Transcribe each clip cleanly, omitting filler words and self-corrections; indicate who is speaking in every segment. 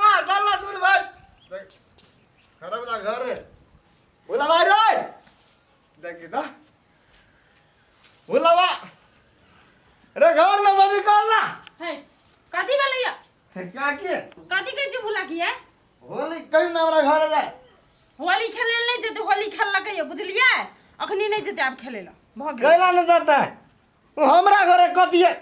Speaker 1: ना चल ना दूर भाई देख खराब दा घर रे बोला भाई रे देखी ता बोला बा रे घर में से निकल ना
Speaker 2: है कथी भेलैया
Speaker 1: क्या के
Speaker 2: कथी कहै छै भुला की है
Speaker 1: होली कहीं ना हमरा घर जाए
Speaker 2: होली खेले लए नहि जेतै होली खेललकै यौ बुझलियै अखनी नहि जेतै आब खेले लए भऽ गेल
Speaker 1: कैला नहीं जाता है वो हमरा घरे कथी है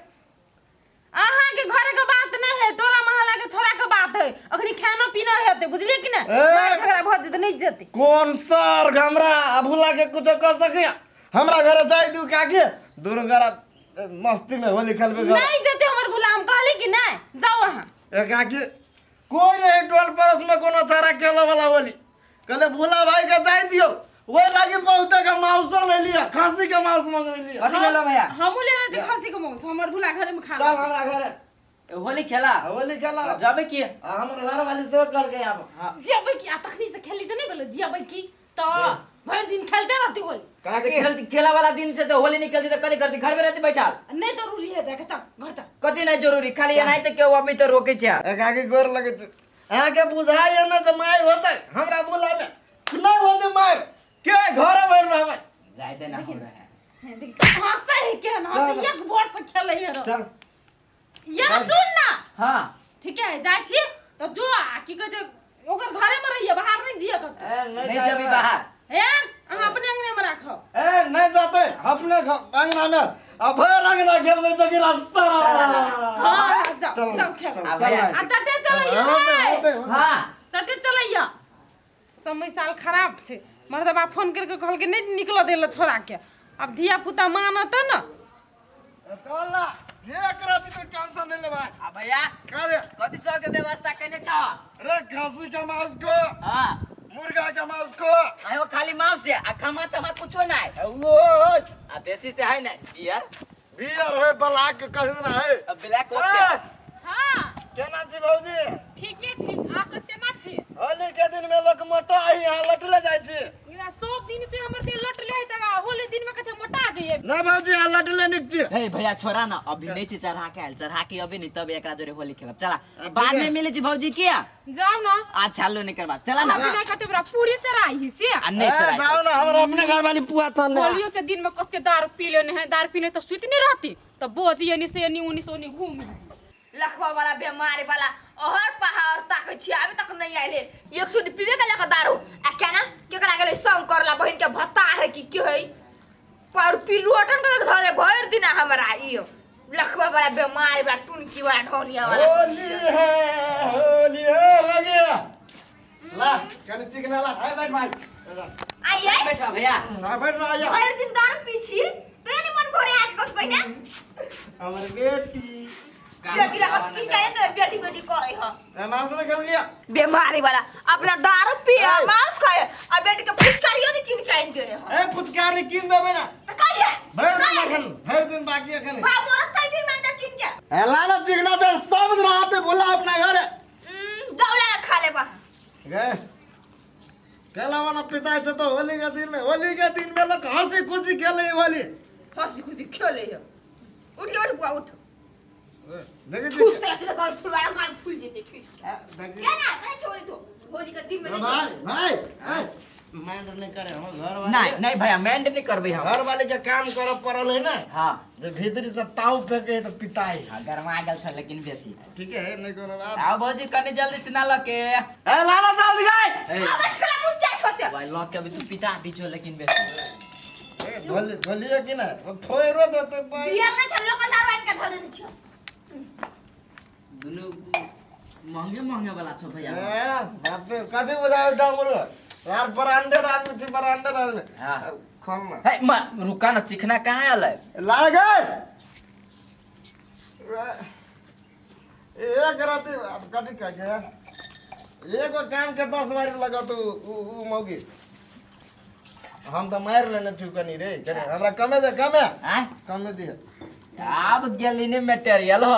Speaker 2: अहाँके घरे के बात नहि है टोला मोहल्ला के छोरा के बात है अखनी खाना पीना हेतै बुझलियै कि नहि
Speaker 1: ए!
Speaker 2: मारि झगड़ा भऽ जेतै नहि जेतै
Speaker 1: कौन सर हमरा भुला के कुछ कह सके हमरा घरे जाय दू काके दोनों घर मस्ती में होली खेलबे घर
Speaker 2: नहि जेतै हमर भुला हम कहली कि नहि जाउ अहाँ
Speaker 1: ए काकी कोई नहीं टोल पड़ोस में कोनो चारा खेले वाला होली कहले भोला भाई के जाय दियो ओहि लागी बहुते के मांसो ले लिया खांसी के मांस मंगवे लिया
Speaker 3: कथी भेलो भैया
Speaker 2: हमहूँ लेने छी खस्सी के मांस हमर भुला घरे में खा
Speaker 1: चल हमरा घरे
Speaker 3: होली खेला
Speaker 1: होली खेला
Speaker 3: जबे की
Speaker 1: आ हमर घर वाली सेहो करके आब
Speaker 3: हाँ
Speaker 2: जियबै की आ तखनी से खेली तऽ नहि भेलै जियबै की तऽ भरि दिन खेलते रहते होली
Speaker 1: काकी
Speaker 3: खेल खेला वाला दिन से तो होली निकलती तो कथी करती घर में रहती बैठा
Speaker 2: नहि जरूरी है जाके चल घर चल
Speaker 3: कथी नहीं जरूरी खाली एनाहिते केहू अभी तो रोके छै
Speaker 1: ए काकी गोर लगे छै अहाँके बुझाइए ने जे माय होतै हमरा बुलामे नहि होतै माय के घरे भरि रहबै
Speaker 3: जाय दे ना हो रहा है
Speaker 2: हे देख, हंसै है केहन हंसै एक बोर से खेलै है रो
Speaker 1: चल
Speaker 2: ये सुन ना
Speaker 3: हाँ
Speaker 2: ठीक है जाइ छी तऽ जो आ की कहै छै ओकर घरे में रहिए बाहर नहीं जिए कतौ
Speaker 1: ए
Speaker 3: नहीं
Speaker 1: जाय
Speaker 3: जबी
Speaker 1: देबै।
Speaker 3: बाहर
Speaker 2: हे अहाँ अपने अंगने में राखब
Speaker 1: ए नहीं जाते अपने अंगना में आ भर अंगना खेलबै तो कि रास्ता
Speaker 2: हाँ जाओ
Speaker 1: चल,
Speaker 2: जाओ खेल
Speaker 1: चल,
Speaker 3: आ
Speaker 1: चल
Speaker 3: भैया।
Speaker 1: भाई।
Speaker 2: आ चटे चलैया
Speaker 1: होते,
Speaker 2: रे।
Speaker 1: होते, होते।
Speaker 3: हाँ
Speaker 2: चटे चलैया समय साल खराब छै मर्दबा फोन करके कहलकै नहि निकलऽ देल छोड़ाके आब धिया पुता मानत ने
Speaker 1: चल ना एक राति तो टेंशन नहीं ले भाई
Speaker 3: आ भैया
Speaker 1: का रे
Speaker 3: कथी सब के व्यवस्था केने छ
Speaker 1: अरे खसी के मांस को
Speaker 3: हाँ
Speaker 1: मुर्गा के मांस को
Speaker 3: आयो खाली मांस है आ खामा तमा कुछो नहीं
Speaker 1: वो
Speaker 3: आ देसी से है नहीं बियर
Speaker 1: बियर है ब्लैक कहीं ना है
Speaker 3: अब ब्लैक होते
Speaker 1: ए,
Speaker 2: हाँ
Speaker 1: केना छी भौजी
Speaker 2: ठीके छी आ सब केना छी
Speaker 1: होली के दिन में लोग मोटा ही यहाँ लटले जाइ छी
Speaker 2: इना सब दिन से हमर देह लटले है तक होली दिन में कथे मोटा जाइए
Speaker 1: ना भौजी यहाँ लटले निक छी
Speaker 3: हे भैया छोड़ा ना अभी नहीं छी चढ़ा के आयल चढ़ा के अभी नहीं तब एकरा जोरे होली खेलब चला बाद में मिले छी भौजी किया
Speaker 2: जाओ ना
Speaker 3: अच्छा लो निकर बात चला ना
Speaker 2: अभी नहीं कते बड़ा पूरी से राही से
Speaker 3: आ नहीं
Speaker 1: ए,
Speaker 3: सर
Speaker 1: जाओ ना हमरा अपने घर वाली पुआ चल
Speaker 2: होलियो के दिन में कते दारू पी लेने है दारू पीने तो सुत नहीं रहती तो बोझ एनी से एनी उनी से ओनी घूम
Speaker 4: लखवा वाला बेमारी वाला अहर पहाड़ ताकै छी अभी तक नहीं आइले एक सौ पीबे के लका दारू आ केना केकरा गेलै संग करला बहिन के भत्ता है कि के है पर पिरुअटन के धरे भरि दिन हमरा ई लखवा वाला बेमारी वाला टुनकी वाला ढोनिया वाला
Speaker 1: होली है होली है हो गया ला कनी चिकना ला हाय बैठ भाई
Speaker 4: आइए
Speaker 3: बैठा भैया
Speaker 1: हाँ बैठ रहा आया
Speaker 4: भरि दिन दारू पी छी तो नहीं मन भरे आज बस पहिने
Speaker 1: हमर बेटी
Speaker 4: बेटी लगा की कहे तो बेटी बेटी करे ह
Speaker 1: ए, मांस ने खेल गया
Speaker 4: बीमारी वाला अपना दारू पिए
Speaker 1: ए।
Speaker 4: मांस खाए आ बेटी के फुचकारियो नहीं किन के आइन देने ह
Speaker 1: ए फुचकारी किन देबै ना
Speaker 4: त कहिया
Speaker 1: भरि दिन अखन भरि दिन बाकी अखन
Speaker 4: बाबू रखते दिन में किन के
Speaker 1: ए लाला चिकना तर सब दिन आते बोला अपना घर
Speaker 4: दौड़ा खा ले बा
Speaker 1: गए खेला वाला पिता छै तो होली के दिन में होली के दिन में लोग हंसी खुशी खेले है होली
Speaker 4: हंसी खुशी खेले है उठ के उठ बुआ उठ
Speaker 1: देखे छी
Speaker 4: ठूस ते गाल फुलवा गाल फूल जेते ठूस के
Speaker 1: देखे
Speaker 4: क्या ना कहे छोड़ी तो होली के दिन में नहीं
Speaker 1: भाई भाई भाई माइंड नहीं करे हम घर वाले
Speaker 3: नहीं नहीं भैया मैंड नहीं करबे हम
Speaker 1: घर वाले के काम करे पड़ल है ना
Speaker 3: हाँ
Speaker 1: जे भीतरी से ताव फेंके है तो पिताई
Speaker 3: हाँ गरमा गेल छ लेकिन बेसी
Speaker 1: ठीक है नहीं कोनो बात
Speaker 3: आओ भौजी कनी जल्दी से ना लके
Speaker 1: ए लाला जल्दी गए
Speaker 3: ए
Speaker 4: आवाज कला तू जा छोते
Speaker 3: भाई लक के अभी तू पिता दी छो लेकिन बेसी
Speaker 1: ए धोली धोलिए कि ना फोड़ो देते भाई
Speaker 4: बियाह में छल्लो के दारू आन के धरे नहीं छो
Speaker 3: दुनू महंगे महंगे वाला छो भैया
Speaker 1: ए बाप रे कथी बुझायो डांगुर यार ब्रांडेड आदमी छी ब्रांडेड आदमी
Speaker 3: हाँ।
Speaker 1: खोल ना
Speaker 3: हे म रुका ना चिकना कहाँ आयल है
Speaker 1: लागे एक राति अब कथी कहै छै एगो काम के 10 बार लगा तू उ मौगी हम तऽ मारि लेने छी कनी रे कनी हमरा कमे दे कमे
Speaker 3: आँय
Speaker 1: कमे दिए
Speaker 3: आब गेली ने मेटेरियल हो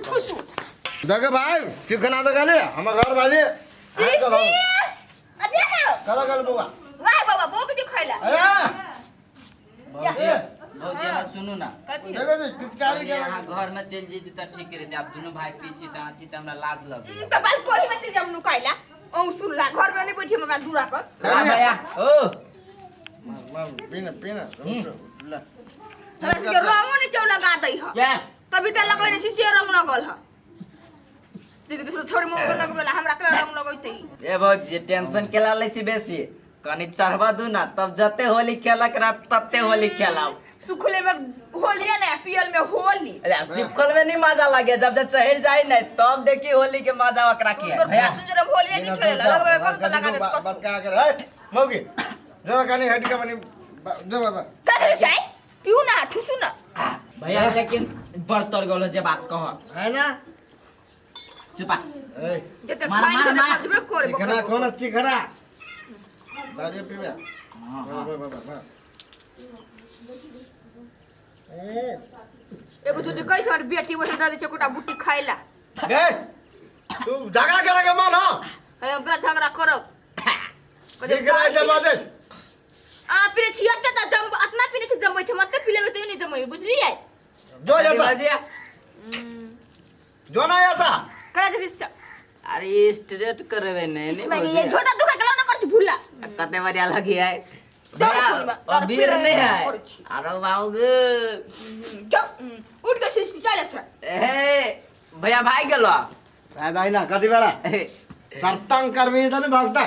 Speaker 4: ठुसु
Speaker 1: देखे भाई चिकना तो खाली हमर घर वाली
Speaker 4: सृष्टि अरे ना
Speaker 1: कल कल बौआ
Speaker 4: वाह बाबा बोक जो खैला
Speaker 1: ए
Speaker 3: भौजी भौजी हमर सुनू ना।
Speaker 2: कथी?
Speaker 1: देखो जी पिचकारी
Speaker 3: कनी
Speaker 1: के
Speaker 3: अहाँ घर में चलि जैती तऽ ठीक रहते। आब दुनू भाई पीछे तऽ अहाँ छी तऽ हमरा लाज लगैया।
Speaker 4: तऽ बाल कोही में चलि जाम नुकाइला औ सुनला घर में नहीं बैठी हमरा दूरा पर।
Speaker 3: आ भैया ओ
Speaker 1: मार मार पीना पीना ला।
Speaker 4: हमरा के रंगो नहीं चौ लगा दै ह।
Speaker 3: यस।
Speaker 4: तभी त लगै नहीं से रंग लगल ह। दीदी दूसरो छोड़ी मोह लगबेला हमरा के रंग लगैते।
Speaker 3: ए भौजी टेंशन केला लै छी बेसी, कनी चढ़बा दू ना तब जते होली खेलक रह तते होली खेलब।
Speaker 4: सुखले में होली ने पियल में होली।
Speaker 3: अरे सुखल में नहीं मजा लगे, जब जब चढ़ जाए नहीं तब देखी होली के मजा ओकरा के
Speaker 4: तोर
Speaker 3: भैया।
Speaker 4: सुन जब होली जी खेलेला लगबे कल त लगा दे।
Speaker 1: बात का कर हट मौगी जरा कनी हट के बनी जो बता
Speaker 4: का करे साई पिऊ ना ठुसू ना।
Speaker 3: भैया लेकिन बड़ तर गेलो जे बात कह
Speaker 1: है ना।
Speaker 3: चुपा
Speaker 1: ए
Speaker 4: जते
Speaker 3: मार,
Speaker 4: खाइ
Speaker 3: मार,
Speaker 4: से
Speaker 3: मार।
Speaker 4: मजबे करे।
Speaker 1: चिकना कोन चिकना दारू पीबे।
Speaker 3: हाँ,
Speaker 1: वाह वाह वाह वाह ए
Speaker 4: एगो जुटी कैसे हमर बेटी वैसे दे छै कोटा बुट्टी खाइला।
Speaker 1: दे तू झगड़ा करे के मन हो
Speaker 4: है हमरा झगड़ा करब।
Speaker 1: ठीक रहे जे बाजे।
Speaker 4: आ पीने छी अते त जम अतना पीने छी जमै छै मत पीले में त नहीं जमै बुझलियै।
Speaker 1: जो ऐसा
Speaker 3: भौजी
Speaker 1: जो ना ऐसा
Speaker 4: करा दे से।
Speaker 3: अरे स्ट्रेट करबे नहीं
Speaker 4: इसमें ये झोटा दुखा के ना कर भूला।
Speaker 3: कते बढ़िया लगी है
Speaker 4: जाओ
Speaker 3: भैया,
Speaker 4: सुन बा, तार
Speaker 3: अबीर
Speaker 4: पीरे
Speaker 3: नहीं है।
Speaker 4: करै छी।
Speaker 3: अरे बाबू गे।
Speaker 4: जाओ उठ के सृष्टि चल से।
Speaker 3: ए भैया भाग गेलो।
Speaker 1: दादा ना कदी बेरा तरतंग करबी त नहीं भागता।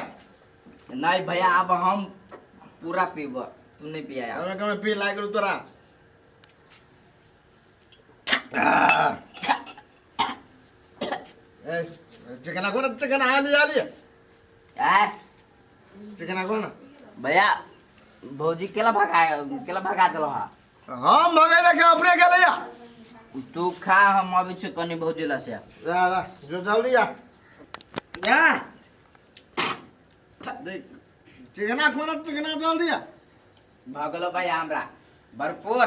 Speaker 3: नहीं भैया अब हम पूरा पीब, तू नहीं पिया।
Speaker 1: हमें कमे पी लाग गेल तोरा। ए चिकना कोन चिकना आली आली
Speaker 3: ए
Speaker 1: चिकना कोन
Speaker 3: भैया भौजी केला भगा केला भगा देलो हा।
Speaker 1: हम भगाइले के अपने गेले या
Speaker 3: तू खा हम अबै छी कनी भौजी ला से।
Speaker 1: जा जा जो जल्दी जा जा देख चिकना कोन चिकना जल्दी जा।
Speaker 3: भगलो भैया हमरा भरपूर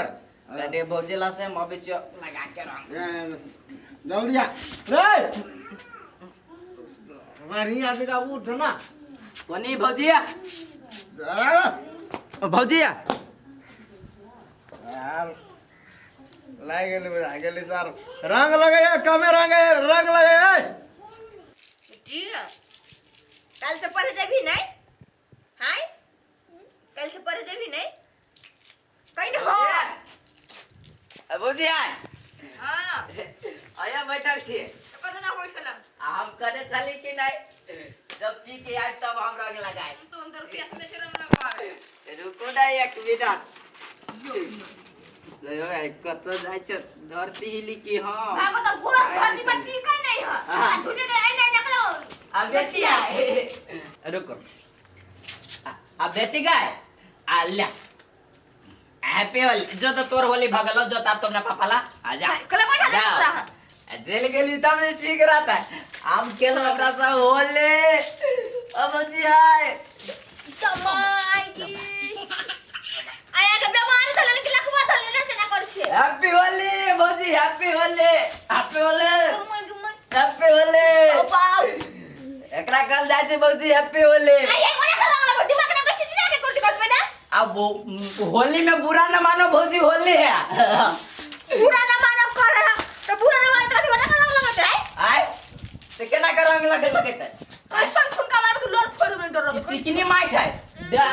Speaker 3: अरे भौजी ला से हम अबै छी लगा के रंग।
Speaker 1: जल्दी जा रे हमारी आदमी का उठ ना
Speaker 3: कोनी भौजी भौजी
Speaker 1: यार लाग गेली बुझा गेली सर रंग लगे कमे रंग है रंग लगे है।
Speaker 4: ठीक कल से पढ़े जेबी नहीं हाय कल से पढ़े जेबी नहीं कहीं न हो।
Speaker 3: भौजी आय
Speaker 4: हां
Speaker 3: आया बैठल छी
Speaker 4: कत ना बैठल
Speaker 3: आ हम करे चली कि नहीं, जब पी के आए तब हम रंग लगाए।
Speaker 4: तो अंदर केस में से रंग लगावे।
Speaker 3: रुको ना एक मिनट ले भाई कत जाय छ धरती हिली की। हां
Speaker 4: भागो तो गोर धरती पर टीका नहीं है।
Speaker 3: हाँ।
Speaker 4: आ झूठे के आई नहीं निकलो।
Speaker 3: आ बेटी आए रुको आ बेटी गाय आ ले हैप्पी होली जो तो तोर होली भगलो जो ताप तुमने पापा ला आ जा
Speaker 4: कल बैठा दे
Speaker 3: जाओ।
Speaker 4: तोरा।
Speaker 3: आ जेल गेली तब ने ठीक रहता है। हम खेलो अपना सब होली अब जी आए
Speaker 4: कमाई आया के बेमारी धले कि लखवा धले ना से ना कर छे।
Speaker 3: हैप्पी होली भौजी हैप्पी होली हैप्पी होली
Speaker 4: कमाई कमाई
Speaker 3: हैप्पी होली
Speaker 4: ओ बाप
Speaker 3: एकरा कल जाय छै भौजी हैप्पी होली।
Speaker 4: आई आई ओना खराब लगा दिमाग ना कछि ना के करती करबे ना।
Speaker 3: अब वो होली में बुरा न मानो भौजी होली है।
Speaker 4: बुरा ना मानो कर तो बुरा ना मानो तो ओना खराब लगत है।
Speaker 3: आय ते केना कर रंग लगे लगेते
Speaker 4: कैसन ठुनका मार के लोल फोड़ में डर लगत।
Speaker 3: चिकनी माइट है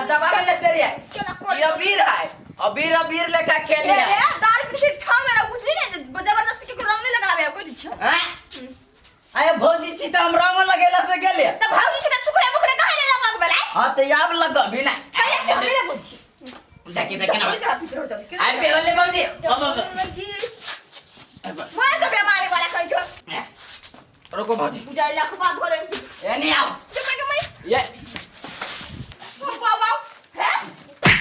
Speaker 3: दबा ले सरिया
Speaker 4: केना कर
Speaker 3: ये अबीर है अबीर अबीर लेखा खेली
Speaker 4: ए
Speaker 3: है।
Speaker 4: ए दाल पिछे ठाव मेरा बुझली ने जबरदस्ती के रंग नहीं लगावे कोई दिछ।
Speaker 3: हैं आय भौजी छी त हम रंग लगेला से गेले
Speaker 4: त भौजी छी त सुखरे मुखरे काहे ले रंग लगबे
Speaker 3: हां त आब लगबी ना
Speaker 4: काहे से हमे लगो छी
Speaker 3: देखी देखी ना
Speaker 4: पीछे हो जाबी
Speaker 3: आय पे होले भौजी
Speaker 4: मोर तो बेमारी वाला कहि जो
Speaker 3: रुको भौजी
Speaker 4: बुझाई लखवा धरे
Speaker 3: ए नहीं आओ
Speaker 4: जमे के मई
Speaker 3: ये
Speaker 4: वाव वाव हे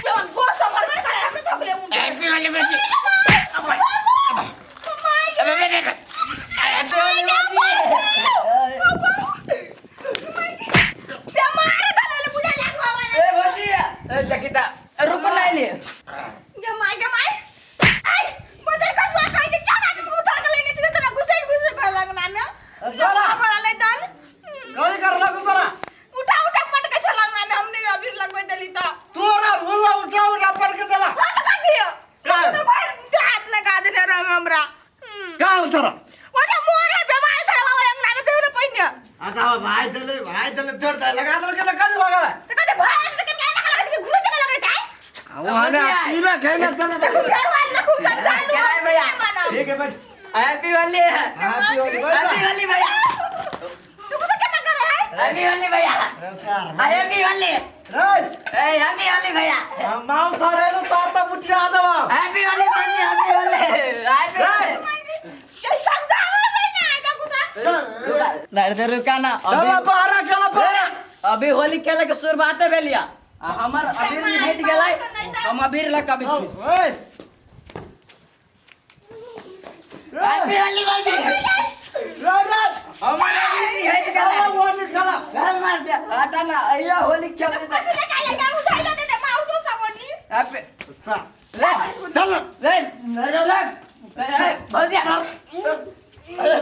Speaker 4: जवन गो समर में करे हमरे धकले उन
Speaker 3: हैप्पी होली भौजी अब अब हैप्पी होली भौजी
Speaker 4: बेमारी धरे बुझाई लखवा वाला
Speaker 3: ए भौजी ए देखी त रुको ना ले
Speaker 4: जमाई जमाई आई बदल कसवा कहि दे क्या ना उठा के लेने छी तोरा घुसै घुसै भर लगना में
Speaker 1: तोरा।
Speaker 4: बड़ा ले दान
Speaker 1: कथी कर लगू तोरा
Speaker 4: उठा उठा
Speaker 1: अच्छा भाई चले, भाई चले, छोड़ दे, लगा दे के तो कर भागल।
Speaker 4: तो कहते भाई तो के लगा लगा के घूर के लगा है।
Speaker 1: वहां ने पीला खेना चले।
Speaker 4: फेर वाल ना खूब समझालू।
Speaker 3: क्या है भैया?
Speaker 1: ठीक है बैठ।
Speaker 3: Happy Holi,
Speaker 1: happy Holi.
Speaker 3: Happy Holi भैया।
Speaker 4: तू तो क्या कर रहा है?
Speaker 3: हैप्पी होली भैया, हैप्पी होली।
Speaker 1: रे
Speaker 3: ए हैप्पी होली भैया।
Speaker 1: माउ सारे नु सारता पुटिया दवा।
Speaker 3: हैप्पी होली भैया, हैप्पी होली, हैप्पी होली।
Speaker 4: के समझावे नहीं ना देखू ता।
Speaker 3: नहीं तो रुका ना,
Speaker 1: चला
Speaker 3: अभी
Speaker 1: पारा, चला पारा।
Speaker 3: अभी होली खेले के शुरुआत भेलिया आ हमर अबीर भेट गेलै, हम अबीर लग के अबै छी।
Speaker 1: ओए
Speaker 3: हैप्पी होली भौजी।
Speaker 1: रे रे
Speaker 3: हमर अबीर भेट गेलै।
Speaker 1: वो निकला।
Speaker 3: चल मार दे, हटा ना, अइया होली खेले।
Speaker 4: कथी ले काले जा उठाई दे दे माउसो सबनी।
Speaker 3: हैप्पी रे
Speaker 1: चल
Speaker 3: रे रे रे ए भौजी। रे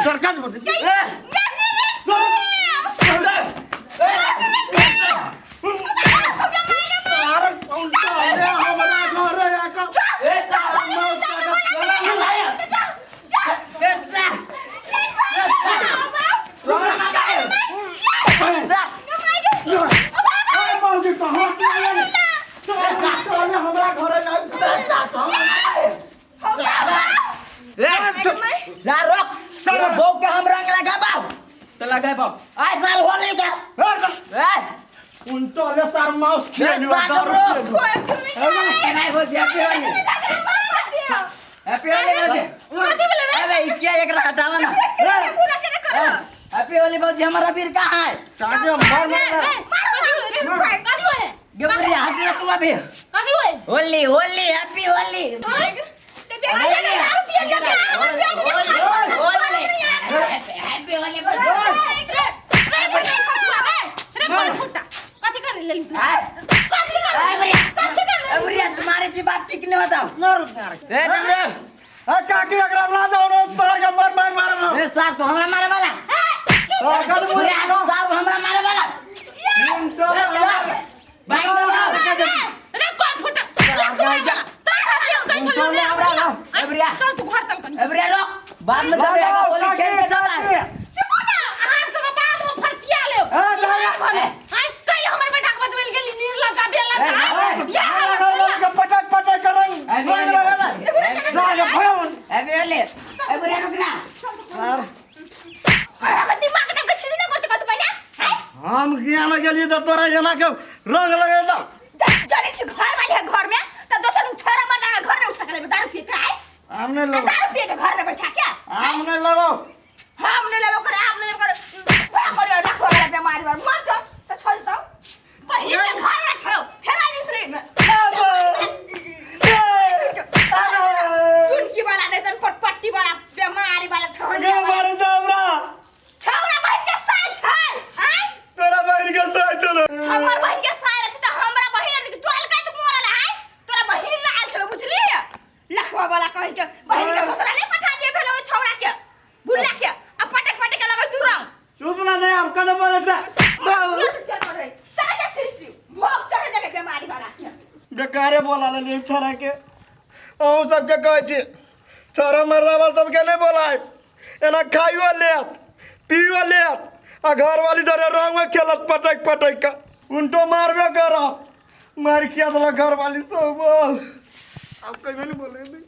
Speaker 1: सरकार बोलते। अरे उल्टा रे हमरा घर रे आका।
Speaker 3: ए साहब ए साहब तोरा ना गाए
Speaker 1: ए मौजी कहां चले? चले हमरा घर रे।
Speaker 3: जा रोक, तोरा बहू के हम रंग लगाबाऊ तो लगाबाऊ आइ साल होली के। ए
Speaker 1: उल्टा रे सार माउस खेलियो।
Speaker 3: सार रोक। ए भाई भौजी, हैप्पी होली, हैप्पी होली भौजी। अबे ई क्या एकरा हटावा ना। हैप्पी होली भौजी, हमारा बीर कहाँ है?
Speaker 1: काके मार मार।
Speaker 3: गेबरिया हट ना तू अभी। होली होली, हैप्पी होली, हैप्पी होली भौजी। आय बुढ़िया, तुम्हारे जी बात ठीक नहीं बताओ।
Speaker 1: मार मार।
Speaker 3: ए डमरू।
Speaker 1: ए काकी एकरा ला जाओ रे, सार के मार मार मार।
Speaker 3: ए साहब तो हमरा मारे वाला।
Speaker 1: सार के
Speaker 3: बुढ़िया साहब हमरा मारे वाला।
Speaker 1: उल्टा
Speaker 3: ए साहब भाई दबाओ।
Speaker 2: चल तू घर चल कनी।
Speaker 3: ए बुढ़िया रोक, बाद में जब आएगा होली खेल के जाता है।
Speaker 2: अहाँ सब बाद में फरचिया लेब।
Speaker 1: ए,
Speaker 2: आइ कैल हमर बेटा के बचबैल गेली निर्लज्जा बेलज्जा। या
Speaker 1: के पटक पटक करंग।
Speaker 3: हैप्पी होली,
Speaker 1: सार के भयन।
Speaker 3: हैप्पी होली। ए बुढ़िया रुक ना।
Speaker 1: सार
Speaker 4: दिमाग ना कुछ नहीं करते कत बना है।
Speaker 1: हम किया ना गेलिए तो तोरा एना के रंग लगेता।
Speaker 4: जाने छी घर वाले है घर में त दोसर छोरा मर्दा के घर में उठा के ले दारू पी के आए।
Speaker 1: हम नहीं लगो।
Speaker 4: दारू पी के घर में बैठा के
Speaker 1: हम नहीं लगो।
Speaker 4: हम नहीं लेबो करे, हम नहीं लेबो करे। का करे लाखो वाला बीमारी बार मर जा त छोड़ दो पहिल के घर में छोड़ो फेर आई दूसरे चुनकी वाला नहीं तन पटपट्टी वाला बीमारी वाला छोड़
Speaker 1: गे मारे जाबरा।
Speaker 4: छोरा बहन के साथ छल आय।
Speaker 1: तोरा बहन के साथ चलो।
Speaker 4: हमर बहन के साथ रहती त हमरा बहन रहती तू अलका तू मोरल आय। तोरा बहन ला आयल छलो बुझली लखवा वाला कहि के बहन के ससुरा नहीं पठा दिए भेलो ओइ छौरा के बुल्ला के आ पटक पटक के लगै तू रंग।
Speaker 1: चुप ना दे हम कदम बोले ता।
Speaker 4: चल जा सृष्टि भोग चढ़ जाके बीमारी वाला के
Speaker 1: बेकारे बोला ले छोरा के। अहूँ सबके कहै छी छोरा मर्दाबा सबके नहीं बोलाय, एना खाइयो लेत पियो लेत आ घरवाली जरे रंग में खेलत पटक पटक के उनटो मारबे करब। मार किया देलक घरवाली सब। अब कहियो नहीं बोलेबै।